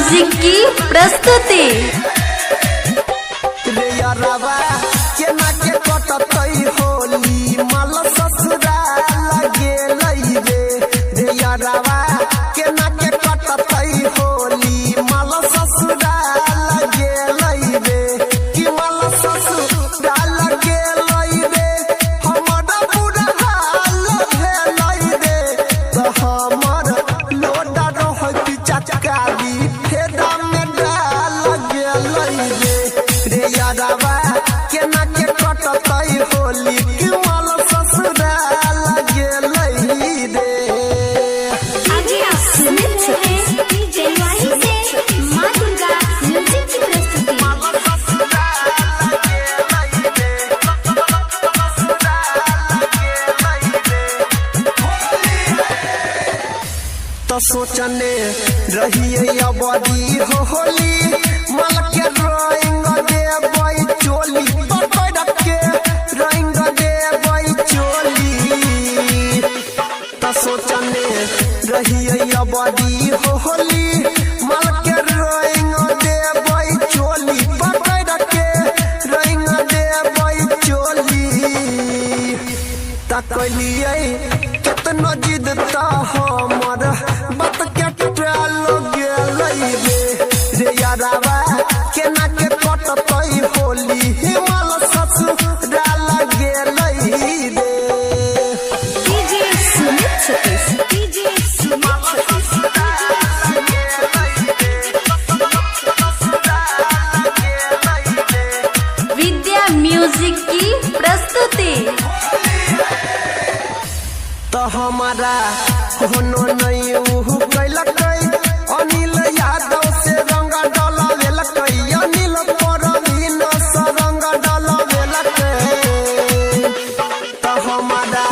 Music की प्रस्तुति। रे यारवा केना के कटतै होली माल ससुरा लगेलै रे। रे यारवा केना के कटतै होली माल ससुरा लगेलै रे। कि माल ससुरा लगेलै रे, हमर बुरा हाल भेलै रे। त हमर लोडा रहै पिचकारी फेरा में डाल गेलै रे। रे यारवा केना के कटतै होली कि माल ससुरा लगेलै रे। अभी आप सुन रहे हैं जलवाही से माँ दुर्गा म्यूजिक की प्रस्तुति। त सोचने रहिए अबरी हो होली मल के रंग देबै चोली, पकड़ के रंग देबै चोली। त सोचने रहिए अबरी हो होली मल के रंग देबै चोली, पकड़ के रंग देबै चोली। तकलियै केतनो जिद त हमर बात के टाल गेलै रे। रे यारवा केना के कटतै होली हिमाल ससुरा लगेलै रे। DJ Sumit Satish, DJ Sumit Satish. Vidya music की प्रस्तुति। त हमारा होनो नहीं उहु कैलकै, अनिल यादव से रंग डलवेलकै, अनिल परवीन से रंग डलवेलकै। त हमारा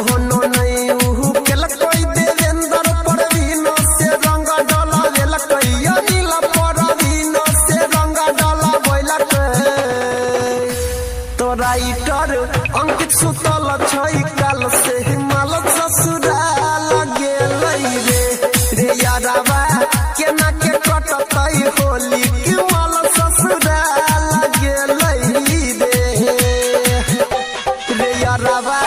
होनो नहीं उहु केलकै, देवेंद्र परवीन से रंग डलवेलकै, अनिल परवीन से रंग डलवेलकै। तो राइटर अंकित सुतल छै काल से हिमाल ससुरा लगेलै रे। रे यारवा केना के कटतै होली कि माल ससुरा लगेलै रे। रे यारवा